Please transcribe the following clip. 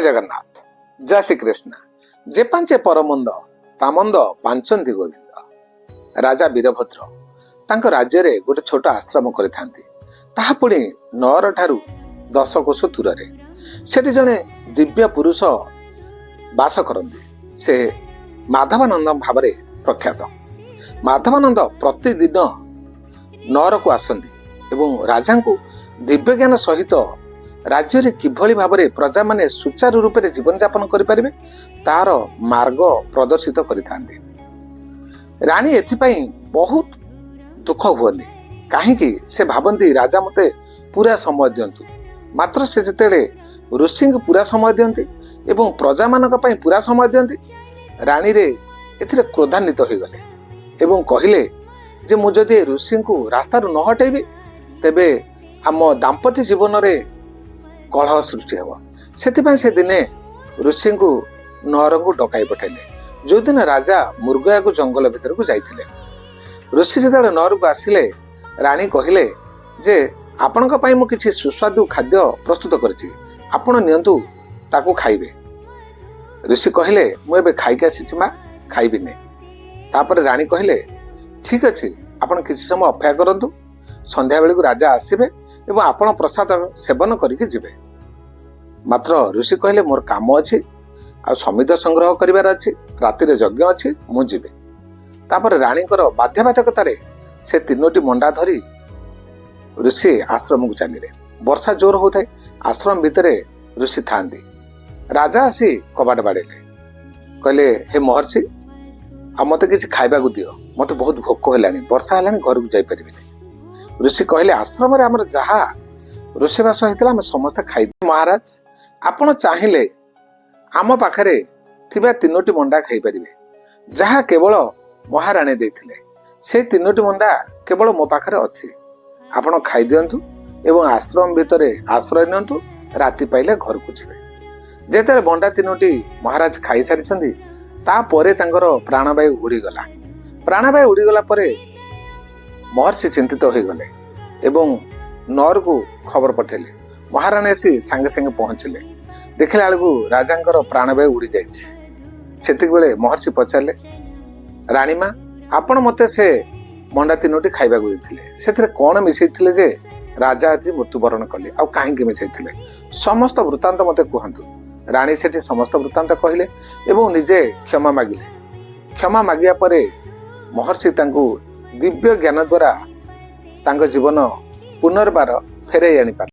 ଜଗନ୍ନାଥ, ଜୟ ଶ୍ରୀକୃଷ୍ଣ। ଯେ ପାଞ୍ଚେ ପରମନ୍ଦ, ତାମନ୍ଦ ପାଞ୍ଚନ୍ତି ଗୋବିନ୍ଦ। ରାଜା ବୀରଭଦ୍ର ତାଙ୍କ ରାଜ୍ୟରେ ଗୋଟେ ଛୋଟ ଆଶ୍ରମ କରିଥାନ୍ତି, ତାହା ପୁଣି ନଅର ଠାରୁ 10 କୋଶ ଦୂରରେ। ସେଠି ଜଣେ ଦିବ୍ୟ ପୁରୁଷ ବାସ କରନ୍ତି। ସେ ମାଧବାନନ୍ଦ ଭାବରେ ପ୍ରଖ୍ୟାତ। ମାଧବାନନ୍ଦ ପ୍ରତିଦିନ ନଅରକୁ ଆସନ୍ତି ଏବଂ ରାଜାଙ୍କୁ ଦିବ୍ୟଜ୍ଞାନ ସହିତ ରାଜ୍ୟରେ କିଭଳି ଭାବରେ ପ୍ରଜାମାନେ ସୁଚାରୁ ରୂପରେ ଜୀବନଯାପନ କରିପାରିବେ, ତାର ମାର୍ଗ ପ୍ରଦର୍ଶିତ କରିଥାନ୍ତି। ରାଣୀ ଏଥିପାଇଁ ବହୁତ ଦୁଃଖ ହୁଅନ୍ତି, କାହିଁକି ସେ ଭାବନ୍ତି, ରାଜା ମୋତେ ପୁରା ସମୟ ଦିଅନ୍ତୁ। ମାତ୍ର ସେ ଯେତେବେଳେ ଋଷିଙ୍କୁ ପୁରା ସମୟ ଦିଅନ୍ତି ଏବଂ ପ୍ରଜାମାନଙ୍କ ପାଇଁ ପୁରା ସମୟ ଦିଅନ୍ତି, ରାଣୀରେ ଏଥିରେ କ୍ରୋଧାନ୍ୱିତ ହୋଇଗଲେ ଏବଂ କହିଲେ ଯେ ମୁଁ ଯଦି ଏ ଋଷିଙ୍କୁ ରାସ୍ତାରୁ ନ ହଟେଇବି, ତେବେ ଆମ ଦାମ୍ପତ୍ୟ ଜୀବନରେ କଳହ ସୃଷ୍ଟି ହେବ। ସେଥିପାଇଁ ସେ ଦିନେ ଋଷିଙ୍କୁ ନଅରଙ୍କୁ ଡକାଇ ପଠାଇଲେ, ଯେଉଁଦିନ ରାଜା ମୃଗୟାକୁ ଜଙ୍ଗଲ ଭିତରକୁ ଯାଇଥିଲେ। ଋଷି ଯେତେବେଳେ ନଅରକୁ ଆସିଲେ, ରାଣୀ କହିଲେ ଯେ ଆପଣଙ୍କ ପାଇଁ ମୁଁ କିଛି ସୁସ୍ୱାଦୁ ଖାଦ୍ୟ ପ୍ରସ୍ତୁତ କରିଛି, ଆପଣ ନିଅନ୍ତୁ, ତାକୁ ଖାଇବେ। ଋଷି କହିଲେ, ମୁଁ ଏବେ ଖାଇକି ଆସିଛି ମା, ଖାଇବିନି। ତାପରେ ରାଣୀ କହିଲେ, ଠିକ ଅଛି, ଆପଣ କିଛି ସମୟ ଅପେକ୍ଷା କରନ୍ତୁ, ସନ୍ଧ୍ୟାବେଳକୁ ରାଜା ଆସିବେ ଏବଂ ଆପଣ ପ୍ରସାଦ ସେବନ କରିକି ଯିବେ। ମାତ୍ର ଋଷି କହିଲେ, ମୋର କାମ ଅଛି ଆଉ ସମିଧ ସଂଗ୍ରହ କରିବାର ଅଛି, ରାତିରେ ଯଜ୍ଞ ଅଛି, ମୁଁ ଯିବି। ତାପରେ ରାଣୀଙ୍କର ବାଧ୍ୟବାଧକତାରେ ସେ ତିନୋଟି ମଣ୍ଡା ଧରି ଋଷି ଆଶ୍ରମକୁ ଚାଲିଲେ। ବର୍ଷା ଜୋର ହଉଥାଏ। ଆଶ୍ରମ ଭିତରେ ଋଷି ଥାଆନ୍ତି। ରାଜା ଆସି କବାଟ ବାଡ଼େଇଲେ। କହିଲେ, ହେ ମହର୍ଷି, ଆଉ ମତେ କିଛି ଖାଇବାକୁ ଦିଅ, ମତେ ବହୁତ ଭୋକ ହେଲାଣି, ବର୍ଷା ହେଲାଣି, ଘରକୁ ଯାଇପାରିବିନି। ଋଷି କହିଲେ, ଆଶ୍ରମରେ ଆମର ଯାହା ରୋଷେଇବାସ ହେଇଥିଲା, ଆମେ ସମସ୍ତେ ଖାଇଦେଲୁ। ମହାରାଜ, ଆପଣ ଚାହିଁଲେ ଆମ ପାଖରେ ଥିବା ତିନୋଟି ମଣ୍ଡା ଖାଇପାରିବେ, ଯାହା କେବଳ ମହାରାଣୀ ଦେଇଥିଲେ। ସେଇ ତିନୋଟି ମଣ୍ଡା କେବଳ ମୋ ପାଖରେ ଅଛି। ଆପଣ ଖାଇଦିଅନ୍ତୁ ଏବଂ ଆଶ୍ରମ ଭିତରେ ଆଶ୍ରୟ ନିଅନ୍ତୁ, ରାତି ପାଇଲେ ଘରକୁ ଯିବେ। ଯେତେବେଳେ ମଣ୍ଡା ତିନୋଟି ମହାରାଜ ଖାଇସାରିଛନ୍ତି, ତାପରେ ତାଙ୍କର ପ୍ରାଣବାୟୁ ଉଡ଼ିଗଲା। ପ୍ରାଣବାୟୁ ଉଡ଼ିଗଲା ପରେ ମହର୍ଷି ଚିନ୍ତିତ ହୋଇଗଲେ ଏବଂ ନଅରକୁ ଖବର ପଠେଇଲେ। ମହାରାଣୀ ଆସି ସାଙ୍ଗେ ସାଙ୍ଗେ ପହଞ୍ଚିଲେ। ଦେଖିଲା ବେଳକୁ ରାଜାଙ୍କର ପ୍ରାଣବାୟୁ ଉଡ଼ି ଯାଇଛି। ସେତିକି ବେଳେ ମହର୍ଷି ପଚାରିଲେ, ରାଣୀମା, ଆପଣ ମୋତେ ସେ ମଣ୍ଡା ତିନୋଟି ଖାଇବାକୁ ଦେଇଥିଲେ, ସେଥିରେ କ'ଣ ମିଶେଇଥିଲେ ଯେ ରାଜା ଆଜି ମୃତ୍ୟୁବରଣ କଲେ? ଆଉ କାହିଁକି ମିଶେଇଥିଲେ? ସମସ୍ତ ବୃତ୍ତାନ୍ତ ମୋତେ କୁହନ୍ତୁ। ରାଣୀ ସେଠି ସମସ୍ତ ବୃତ୍ତାନ୍ତ କହିଲେ ଏବଂ ନିଜେ କ୍ଷମା ମାଗିଲେ। କ୍ଷମା ମାଗିବା ପରେ ମହର୍ଷି ତାଙ୍କୁ ଦିବ୍ୟ ଜ୍ଞାନ ଦ୍ୱାରା ତାଙ୍କ ଜୀବନ ପୁନର୍ବାର ଫେରାଇ ଆଣିପାରିଲେ।